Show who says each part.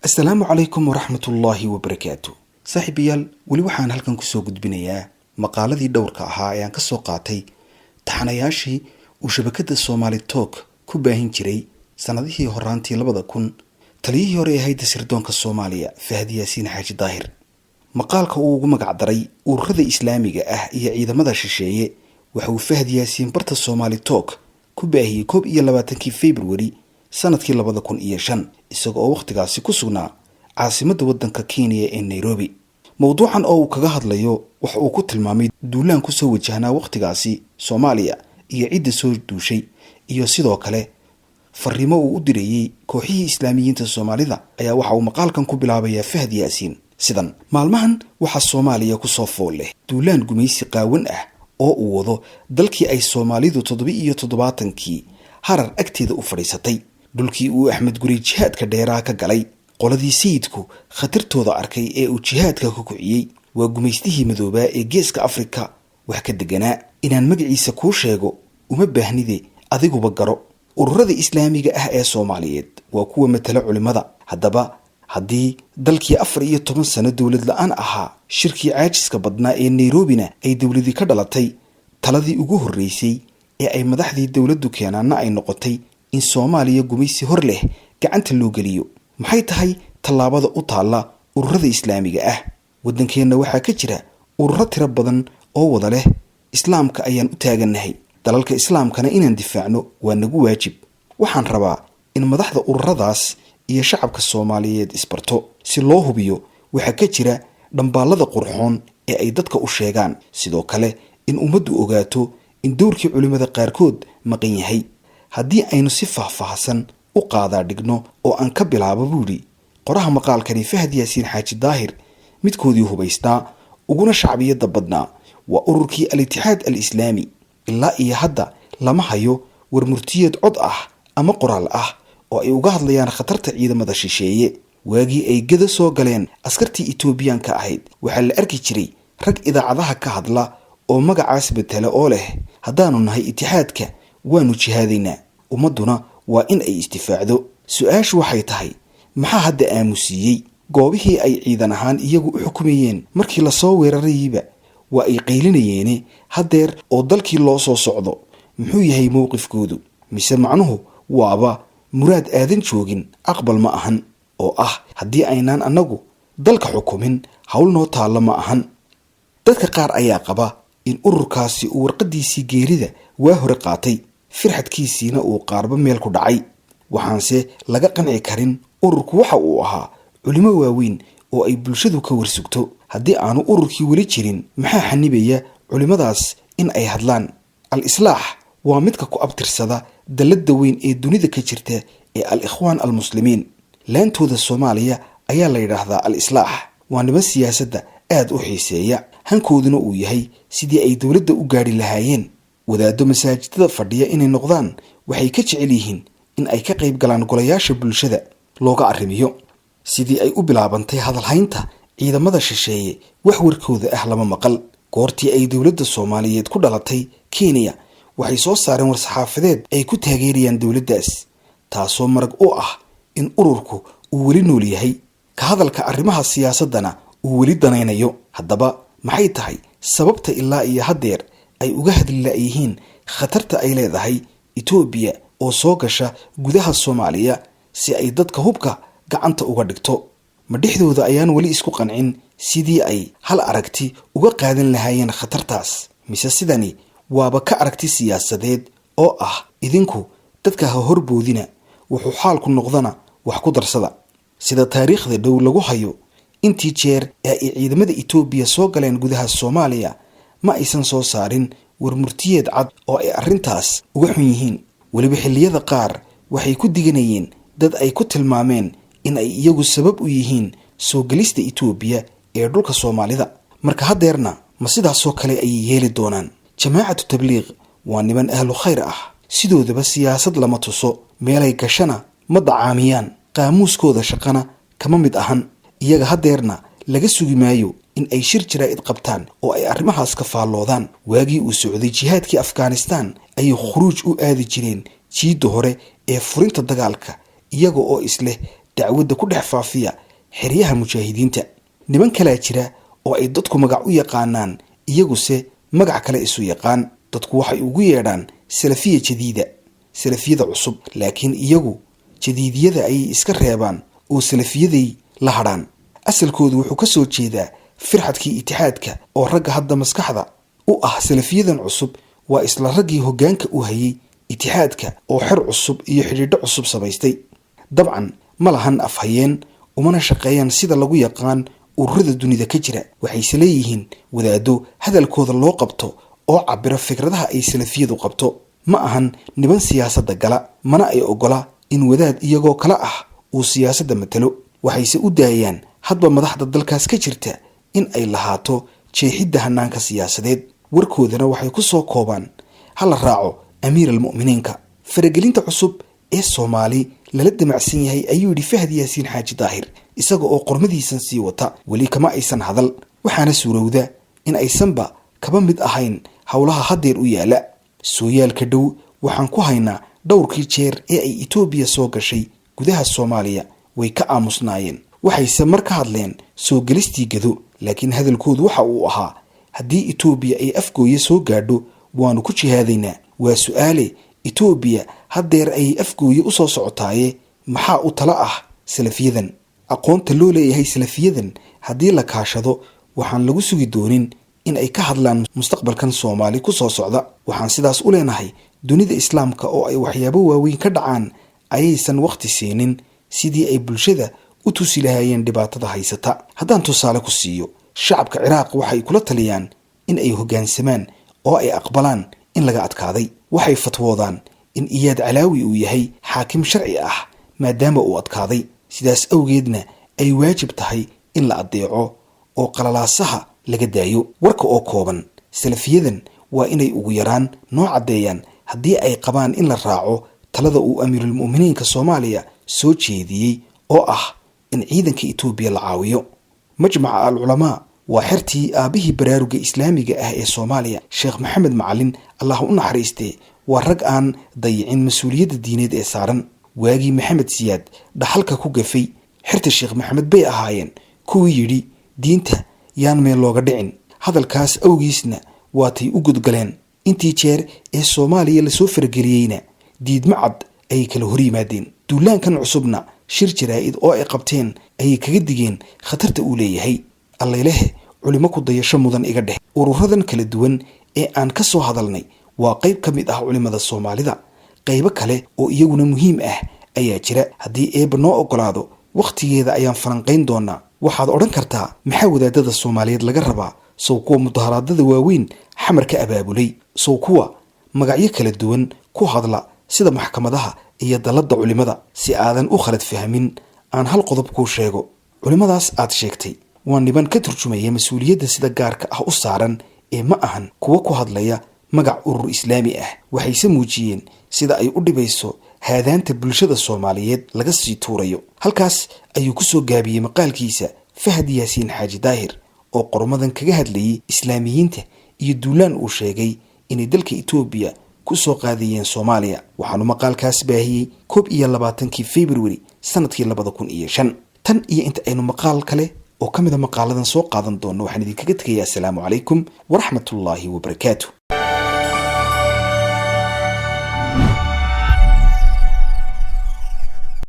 Speaker 1: Asalaamu calaykum waraxmatullaahi wabarakaatu. Saaxiibayaal, weli waxaan halkan kusoo gudbinayaa maqaaladii dhowrka ahaa ee aan kasoo qaatay taxanayaashii uu shabakadda Soomaali Talk ku baahin jiray sanadihii horaantii 2000, taliyihii hore ee hayadda sirdoonka Soomaaliya, Fahad Yaasiin Xaaji Daahir. Maqaalka uu ugu magacdaray "Ururada Islaamiga ah iyo Ciidamada Shisheeye" waxa uu Fahad Yaasiin barta Soomaali Talk ku baahiyey 21-kii Februari sanadkii 2005, isaga oo wakhtigaasi ku sugnaa caasimadda waddanka Kenya ee Nairobi. Mowduucan oo uu kaga hadlayo waxa uu ku tilmaamay duulaan kusoo wajahnaa wakhtigaasi Soomaaliya iyo cidda soo duushay, iyo sidoo kale fariimo uu u dirayey kooxihii Islaamiyiinta Soomaalida, ayaa waxa uu maqaalkan ku bilaabayaa Fahad Yaasiin sidan: Maalmahan waxaa Soomaaliya kusoo fool leh duulaan gumaysi qaawan ah oo uu wado dalkii ay Soomaalidu 77-kii Harar agteeda u fadhiisatay, dhulkii uu Axmed Gurey jihaadka dheeraa ka galay, qoladii Sayidku khatartooda arkay ee uu jihaadka ka kiciyey. Waa gumaystihii madoobaa ee Geeska Afrika wax ka deganaa. Inaan magaciisa kuu sheego uma baahnide, adiguba garo. Ururada Islaamiga ah ee Soomaaliyeed waa kuwa matala culimada. Haddaba, haddii dalkii 14 sano dowlad la-aan ahaa, shirkii caajiska badnaa ee Nairobina ay dowladii ka dhalatay, taladii ugu horreysay ee ay madaxdii dowladdu keenaana ay noqotay in Soomaaliya gumaysi hor leh gacanta loo geliyo, maxay tahay tallaabada u taalla ururada Islaamiga ah? Waddankeenna waxaa ka jira ururo tiro badan oo wada leh "Islaamka ayaan u taagannahay, dalalka Islaamkana inaan difaacno waa nagu waajib." Waxaan rabaa in madaxda ururadaas iyo shacabka Soomaaliyeed isbarto, si loo hubiyo waxaa ka jira dhambaallada qurxoon ee ay dadka u sheegaan. Sidoo kale in ummaddu ogaato in dowrkii culimmada qaarkood maqan yahay. Haddii aynu si faahfaahsan u qaadaa dhigno oo aan ka bilaabo, buu yidhi qoraha maqaalkani Fahad Yaasiin Xaaji Daahir, midkoodii hubaysnaa uguna shacbiyadda badnaa waa ururkii Al-Itixaad Al-Islaami. Ilaa iyo hadda lama hayo war murtiyeed cod ah ama qoraal ah oo ay uga hadlayaan khatarta ciidamada shisheeye. Waagii ay Geda soo galeen askartii Itoobiyaanka ahayd, waxaa la arki jiray rag idaacadaha ka hadla oo magacaas betela oo leh: "Haddaanu nahay Itixaadka, waanu jihaadaynaa, ummadduna waa in ay isdifaacdo." Su-aashu waxay tahay: maxaa hadda aamusiiyey? Goobihii ay ciidan ahaan iyagu u xukumayeen markii lasoo weerarayeyba waa ay qaylinayeene, haddeer oo dalkii loo soo socdo muxuu yahay mowqifkoodu? Mise macnuhu waaba "muraad aadan joogin aqbal ma ahan", oo ah haddii aynaan annagu dalka xukumin, hawl noo taalla ma ahan? Dadka qaar ayaa qaba in ururkaasi uu warqadiisii geerida waa hore qaatay, firxadkiisiina uu qaarba meel ku dhacay. Waxaanse laga qanci karin, ururku waxa uu ahaa culimo waaweyn oo ay bulshadu ka warsugto. Haddii aanu ururkii weli jirin, maxaa xanibaya culimmadaas in ay hadlaan? Al-Islaax waa midka ku abtirsada dalladda weyn ee dunida ka jirta ee Al-Ikhwaan Al-Muslimiin. Laantooda Soomaaliya ayaa la yidhaahdaa Al-Islaax. Waa niman siyaasadda aada u xiiseeya, hankooduna uu yahay sidii ay dowladda u gaadhi lahaayeen. Wadaaddo masaajidada fadhiya inay noqdaan waxay ka jecel yihiin in ay ka qayb galaan golayaasha bulshada looga arrimiyo. Sidii ay u bilaabantay hadalhaynta ciidamada shisheeye, wax warkooda ah lama maqal. Goortii ay dowladda Soomaaliyeed ku dhalatay Kenya, waxay soo saareen war-saxaafadeed ay ku taageerayaan dowladdaas, taasoo marag u ah in ururku uu weli nool yahay, ka hadalka arrimaha siyaasaddana uu weli danaynayo. Haddaba, maxay tahay sababta ilaa iyo haddeer ay uga hadli la'yihiin khatarta ay leedahay Itoobiya oo soo gasha gudaha Soomaaliya si ay dadka hubka gacanta uga dhigto? Ma dhexdooda ayaan weli isku qancin sidii ay hal aragti uga qaadan lahaayeen khatartaas, mise sidani waaba ka aragti siyaasadeed oo ah "idinku dadka ha horboodina, wuxuu xaalku noqdana wax ku darsada"? Sida taariikhda dhow lagu hayo, intii jeer ee ay ciidamada Itoobiya soo galeen gudaha Soomaaliya, ma aysan soo saarin warmurtiyeed cad oo ay arrintaas uga xun yihiin. Weliba xilliyada qaar waxay ku diganayeen dad ay ku tilmaameen in ay iyagu sabab u yihiin soo gelista Itoobiya ee dhulka Soomaalida. Marka haddeerna ma sidaasoo kale ayay yeeli doonaan? Jamaacatu Tabliiq waa niman ahlu khayr ah. Sidoodaba siyaasad lama tuso, meelay gashana ma dacaamiyaan, qaamuuskooda shaqana kama mid ahan. Iyaga haddeerna laga sugi maayo in ay shir jaraa'id qabtaan oo ay arrimahaas ka faalloodaan. Waagii uu socday jihaadkii Afghanistan ayay khuruuj u aadi jireen jiidda hore ee furinta dagaalka, iyaga oo isleh Dacwadda ku dhex faafiya xeryaha mujaahidiinta. Niman kalaa jira oo ay dadku magac u yaqaanaan, iyaguse magac kale isu yaqaan. Dadku waxay ugu yeedhaan Salafiya Jadiida, salafiyada cusub, laakiin iyagu jadiidiyada ayay iska reebaan oo salafiyaday la hadhaan. Asalkoodu wuxuu ka soo jeedaa firxadkii Itixaadka, oo ragga hadda maskaxda u ah salafiyadan cusub waa isla raggii hoggaanka u hayay Itixaadka oo xer cusub iyo xidhiidho cusub samaystay. Dabcan ma lahan afhayeen, umana shaqeeyaan sida lagu yaqaan ururada dunida ka jira. Waxayse leeyihiin wadaaddo hadalkooda loo qabto oo cabira fikradaha ay salafiyadu qabto. Ma ahan niban siyaasadda gala, mana ay oggola in wadaad iyagoo kale ah uu siyaasadda matalo. Waxayse u daayaan hadba madaxda dalkaas ka jirta in ay lahaato jeexidda hanaanka siyaasadeed. Warkoodana waxay ku soo koobaan: ha la raaco Amiir Almu'miniinka. Faragelinta cusub ee Soomaali lala damacsan yahay, ayuu yidhi Fahad Yaasiin Xaaji Daahir isaga oo qormadiisan sii wata, weli kama aysan hadal, waxaana suurowda in aysanba kaba mid ahayn howlaha haddeer u yaala. Sooyaalka dhow waxaan ku haynaa dhowrkii jeer ee ay Itoobiya soo gashay gudaha Soomaaliya way ka aamusnaayeen. Waxayse mar ka hadleen soo gelistii Gado, laakiin hadalkoodu waxa uu ahaa: haddii Itoobiya ay Afgooye soo gaadho, waanu ku jihaadaynaa. Waa su-aale, Itoobiya haddeer ayay Afgooye u soo socotaaye, maxaa u talo ah salafiyadan? Aqoonta loo leeyahay salafiyadan haddii la kaashado, waxaan lagu sugi doonin in ay ka hadlaan mustaqbalkan Soomaali ku soo socda. Waxaan sidaas u leenahay, dunida Islaamka oo ay waxyaabo waaweyn ka dhacaan ayaysan wakhti siinin sidii ay bulshada u tusi lahaayeen dhibaatada haysata. Haddaan tusaale ku siiyo, shacabka Ciraaq waxay kula taliyaan in ay hoggaansamaan oo ay aqbalaan in laga adkaaday. Waxay fatwoodaan in Iyaad Calaawi uu yahay xaakim sharci ah maadaama uu adkaaday, sidaas awgeedna ay waajib tahay in la addeeco oo qalalaasaha laga daayo. Warka oo kooban, salafiyadan waa inay ugu yaraan noo caddeeyaan haddii ay qabaan in la raaco talada uu Amiirulmu'miniinka Soomaaliya soo jeediyey oo ah in ciidanka Itoobiya la caawiyo. Majmaca Al Culamaa waa xertii aabbihii baraaruga Islaamiga ah ee Soomaaliya, Sheekh Maxamed Macalin, Allah u naxariistee. Waa rag aan dayicin mas-uuliyadda diineed ee saaran. Waagii Maxamed Siyaad dhaxalka ku gafay, xerta Sheekh Maxamed bay ahaayeen kuwii yidhi diinta yaan meel looga dhicin. Hadalkaas awgiisna waatay u gudgaleen. Intii jeer ee Soomaaliya lasoo farageliyeyna diidmo cad ayay kala hor yimaadeen. Duulaankan cusubna shir jaraa'id oo ay qabteen ayay kaga digeen khatarta uu leeyahay. Allaylehe, culimo ku dayasho mudan iga dheh. Ururadan kala duwan ee aan ka soo hadalnay waa qayb ka mid ah culimada Soomaalida. Qaybo kale oo iyaguna muhiim ah ayaa jira. Haddii Eebba noo ogolaado, wakhtigeeda ayaan falanqayn doonaa. Waxaad odhan kartaa: maxaa wadaadada Soomaaliyeed laga rabaa? Sow kuwa mudaharaadada waaweyn Xamar ka abaabulay? Sow kuwa magacyo kala duwan ku hadla sida maxkamadaha iyo dalladda culimada? Si aadan u khalad fahmin, aan hal qodob kuu sheego. Culimmadaas aad sheegtay waa niban ka turjumaya mas-uuliyadda sida gaarka ah u saaran ee ma ahan kuwa ku hadlaya magac urur Islaami ah. Waxayse muujiyeen sida ay u dhibayso haadaanta bulshada Soomaaliyeed laga sii tuurayo. Halkaas ayuu ku soo gaabiyey maqaalkiisa Fahad Yaasiin Xaaji Daahir oo qormadan kaga hadlayay Islaamiyiinta iyo duulaan uu sheegay inay dalka Itoobiya ku soo qaadayeen Soomaaliya. Waxaanu maqaalkaas baahiyey 21-kii February sanadkii 2005. Tan iyo inta aynu maqaal kale oo ka mida maqaaladan soo qaadan doonno, waxaan idinkaga tegayaa asalaamu calaykum waraxmatullaahi wabarakaatu.